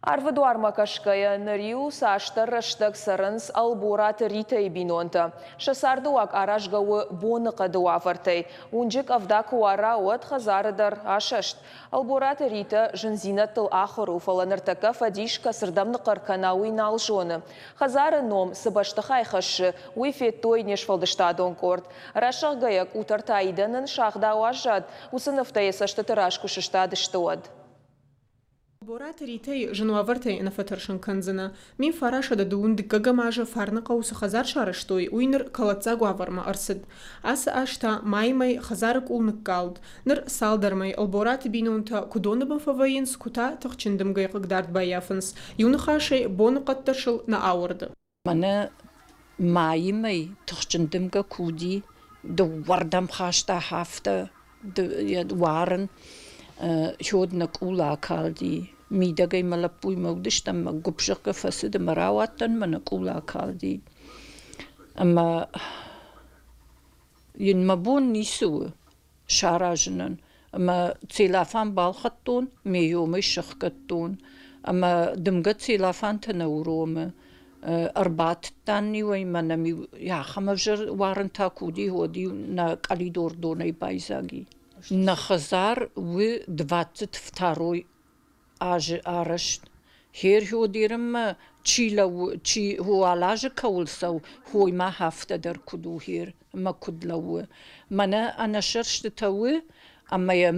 Арвы дуармӕ кӕсгӕйӕ, ныр иу цасдӕр рӕстӕг цӕрынц Ӕлбораты Ритӕйы бинонтӕ. Сӕ цардыуаг аразгӕ у боныхъӕды уавӕртӕй. Уынджы къӕвда куы уара, уӕд хӕдзары дӕр асӕст. Ӕлбораты Ритӕ зындзинӕдтыл ахуыр у, фӕлӕ ныртӕккӕ фӕдис кӕцырдӕм ныхъхъӕр кӕна, уый нал зоны. Хӕдзары ном цы бӕстыхай хӕссы, уый федтой не сфӕлдыстадон къорд. Рӕсӕгъгӕйӕ къутӕртӕ идӕнын сагъдау аззад, уыцы нывтӕ йӕ цӕстыты раз куы сыстадысты, уӕд. Бораты Ритӕйы зын уавӕртӕй нӕ фӕтӕрсын кӕндзынӕ. 1900 дыккӕгӕм азы Фарныхъӕуы цы хӕдзар сарӕзтой, уый ныр кӕлӕддзаг уавӕрмӕ ӕрцыд. Ацы аз та майы мӕй хӕдзары къул ныккалд. Ныр цалдӕр мӕй Ӕлбораты бинонтӕ куы доны бын фӕвӕййынц, куы та тыхджын дымгӕйы хъыгдард баййафынц. Иу ныхасӕй, боныхъӕд дӕр сыл нӕ ауӕрды. Мӕнӕ майы мӕй тыхджын дымгӕ куы уыди, дыууӕрдӕм хаста афтӕ уарын, уӕд нӕ къул акалди. Мидӕгӕй мӕ лӕппуимӕ уыдыстӕм, мӕ гуыпп-зӕгъгӕ фӕцыд ӕмӕ рауадтӕн, мӕ нӕ къул акалди. Ӕмӕ йын мӕ бон ницы у саразынӕн. Ӕмӕ целлофан балхӕдтон, ме йомӕй сӕхгӕдтон. Ӕмӕ дымгӕ целлофантӕ нӕ уромы. Ӕрбадтӕн-иу ӕй, мӕнӕ-иу ахӕм ӕвзӕр уарынтӕ куы уыди, уӕд-иу нӕ къӕлидор донӕй байдзаг и. Нӕ хӕдзар у 22-й азы арӕзт. Херхёдерынмӕ чи лӕууы, чи уал азы кӕуыл цӕуы, уый ма афтӕ дӕр куыд у хер ӕмӕ куыд лӕууы. Мӕнӕ ӕнӕсӕрстытӕ у, ӕмӕ йӕ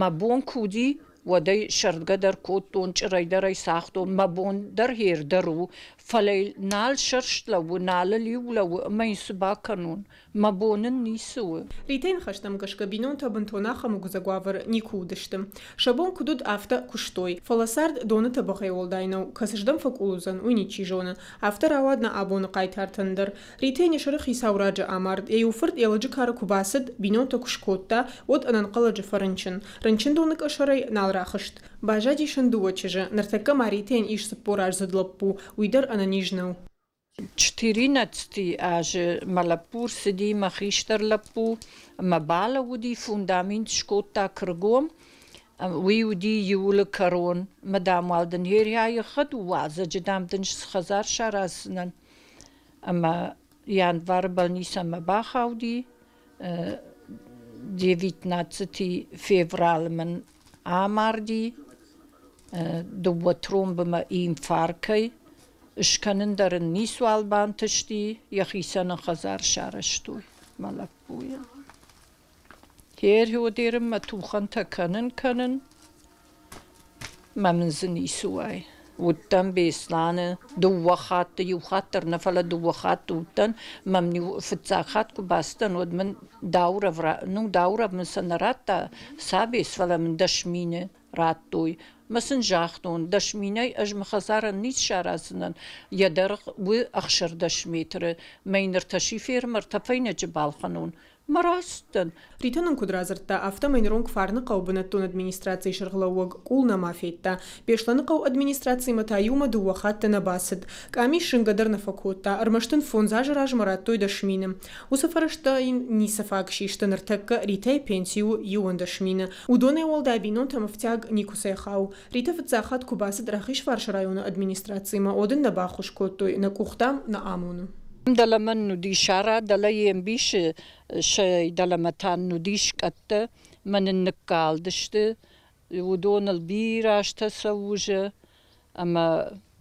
мӕ бон куы уыди, уӕд ӕй сӕрдгӕ дӕр кодтон, чъырӕй дӕр ӕй цагътон, мӕ бон дӕр хер дӕр у, фӕлӕ нал сӕрст лӕууы, нал ыл иу лӕууы ӕмӕ йын цы бакӕнон? Мӕ бон ын ницы у. Ритӕйы ныхӕстӕм гӕсгӕ бинонтӕ бынтон ахӕм ӕгуыдзӕг уавӕры никуы уыдысты. Сӕ бон куыд уыд, афтӕ куыстой. Фӕлӕ цард доны тӕбӕгъӕй уӕлдай нӕу, кӕцыздӕм фӕкъул уыдзӕн, уый ничи зоны. Афтӕ рауад нӕ абоны хъайтартӕн дӕр. Ритӕ не сӕры хицау раджы амард, йӕ иу фырт йӕ лӕджы кары куы бацыд, бинонтӕ куы скодта, уӕд ӕнӕнхъӕлӕджы фӕрынчын. Рынчындоны къӕсӕрӕй нал рахызт. Баззадис ын дыууӕ чызджы. Ныртӕккӕ ма Ритӕйӕн ис 40-аздзыд лӕппу, уый дӕр ӕнӕниз нӕу. Четыринадцати азы мӕ лӕппу рцыди, мӕ хистӕр лӕппу, ӕмӕ балӕууыди, фундамент скодта кыргом. Уый уыди июлы кӕрон. Мӕ дам уал дын ерӕйы хӕд уазӕджы дам дын хӕдзар сараздзынӕн. Ӕмӕ январы больницӕмӕ бахауди. Девятнадцати февралы мын амарди дыууӕ тромбымӕ инфаркӕй. Скӕнын дӕр ын ницуал бантысти, йӕхицӕн ын хӕдзар сарӕзтой мӕ лӕппуйӕн. Херхёдерынмӕ тухӕнтӕ кӕнын кӕнын, мӕ мын дзы ницы уайы. Уыдтӕн Беслӕны дыууӕ хатты, иу хатт дӕр нӕ, фӕлӕ дыууӕ хатты уыдтӕн. Мӕм фыццаг хатт куы бацыдтӕн, уӕд мын Дауров, ну, Дауров мын сӕ нӕ радта Сабес, фӕлӕ мын 10 000 радтой. Мӕ сын загътон, 10 000-ӕй ӕз мӕ хӕдзарӕн ницы сараздзынӕн, йӕ дӕргъ у 16 метры, мӕ йын ӕртӕ шифермӕ ӕртӕ фӕйнӕджы балхӕнон. Мӕ рацыдтӕн. Рита нын куыд радзырдта, афтӕмӕй ныронг Фарныхъӕуы бынӕттон администрацийы сӕргълӕууӕг къул нӕма федта. Беслӕныхъӕуы администрацимӕ та иумӕ дыууӕ хатты нӕ бацыд. Къамис зынгӕ дӕр нӕ фӕкодта, ӕрмӕст ын фондз азы размӕ радтой 10 000. Уыцы фӕрӕзтӕ йын ницы фаг систы, ныртӕккӕ Ритӕйы пенси у 11 000. Уыдонӕй уӕлдай бинонтӕм ӕфтиаг никуыцӕй хауы. Ритӕ фыццаг хатт куы бацыд Рахизфарсы районы администрацимӕ, уӕд ын нӕ баххуыс кодтой, нӕ къухтӕм нӕ амоны. Дӕлӕмӕ нуди сара, дӕлӕ йе мбисы сӕ дӕлӕмӕ та нуди скъӕттӕ, мӕ нын ныккалдысты. Уыдоныл бирӕ азтӕ цӕуы ӕмӕ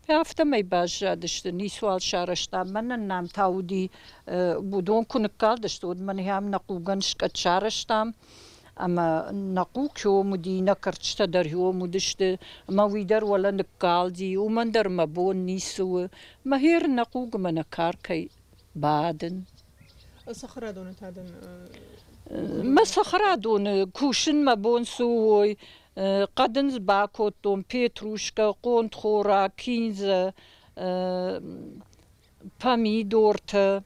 афтӕмӕй баззадысты, ницуал сарӕзтам. Мӕнӕн нӕм та уыди, уыдон куы ныккалдысты, уӕд мӕн ахӕм нӕ хъугӕн скъӕт сарӕзтам ӕмӕ нӕ хъуг хьом уыди, нӕ кӕрчытӕ дӕр хьом уыдысты, ӕмӕ уый дӕр уӕлӕ ныккалди, уымӕн дӕр мӕ бон ницы у. Мӕ хер нӕ хъуг ӕмӕ нӕ каркӕй бадын. Цӕхӕрадоны та дын Мӕ цӕхӕрадоны кусын мӕ бон цы уой, хъӕдындз бакодтон, петрушкӕ, хъонтхора, киндзӕ, помидортӕ,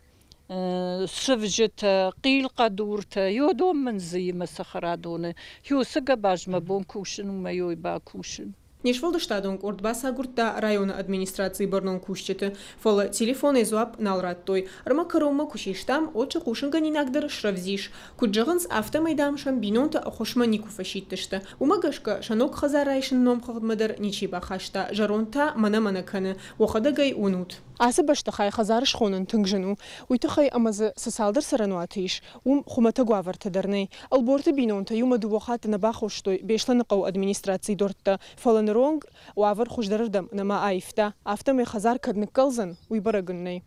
цывзытӕ, хъилхъӕдуртӕ. Йодон мын дзы и мӕ цӕхӕрадоны. Уыцы гӕбаз мӕ бон кусын у, мӕ йой бакусын. Не сфӕлдыстадон къорд бацагуырдта районы администрацийы бӕрнон кусджыты, фӕлӕ телефонӕй дзуапп нал радтой. Ӕрмӕг кӕронмӕ куы систам, уӕд сӕ хъусынгӕнинаг дӕр срӕвдз ис. Куыд зӕгъынц, афтӕмӕй, дам, сӕм бинонтӕ ӕххуысмӕ никуы фӕсидтысты. Уымӕ гӕсгӕ сӕ ног хӕдзар райсыны номхыгъдмӕ дӕр ничи бахаста, зӕронд та мӕнӕ-мӕнӕ кӕны, уӕхӕдӕг ӕй уынут. Ацы бӕстыхай хӕдзар схонын тынг зын у, уый тыххӕй ӕмӕ дзы цы цалдӕр цӕрӕнуаты ис, уым хуымӕтӕг уавӕртӕ дӕр нӕй. Ӕлборты бинонтӕ иумӕ дыууӕ хатты нӕ бахостой Беслӕныхъӕуы администрацийы дуӕрттӕ, фӕлӕ ныронг уавӕр хуыздӕрырдӕм нӕма аивта, афтӕмӕй хӕдзар кӕд ныккӕлдзӕн, уый бӕрӕг ын нӕй.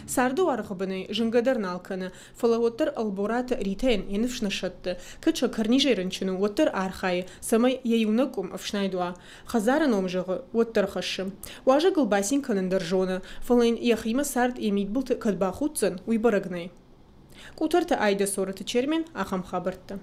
Царды уаргъы бынӕй зынгӕ дӕр нал кӕны, фӕлӕ уӕддӕр Ӕлбораты Ритӕйӕн йӕ ныфс нӕ сӕтты. Кӕд сӕкӕрнизӕй рынчын у, уӕддӕр архайы, цӕмӕй йӕ иунӕг къуым ӕфснайд уа. Хӕдзары ном зӕгъы, уӕддӕр хӕссы. Уазӕгыл бацин кӕнын дӕр зоны, фӕлӕ йын йӕхимӕ цард йӕ мидбылты кӕд бахуддзӕн, уый бӕрӕг нӕй. Къутӕрты Айдӕ Цорӕты Чермен, ахӕм хабӕрттӕ.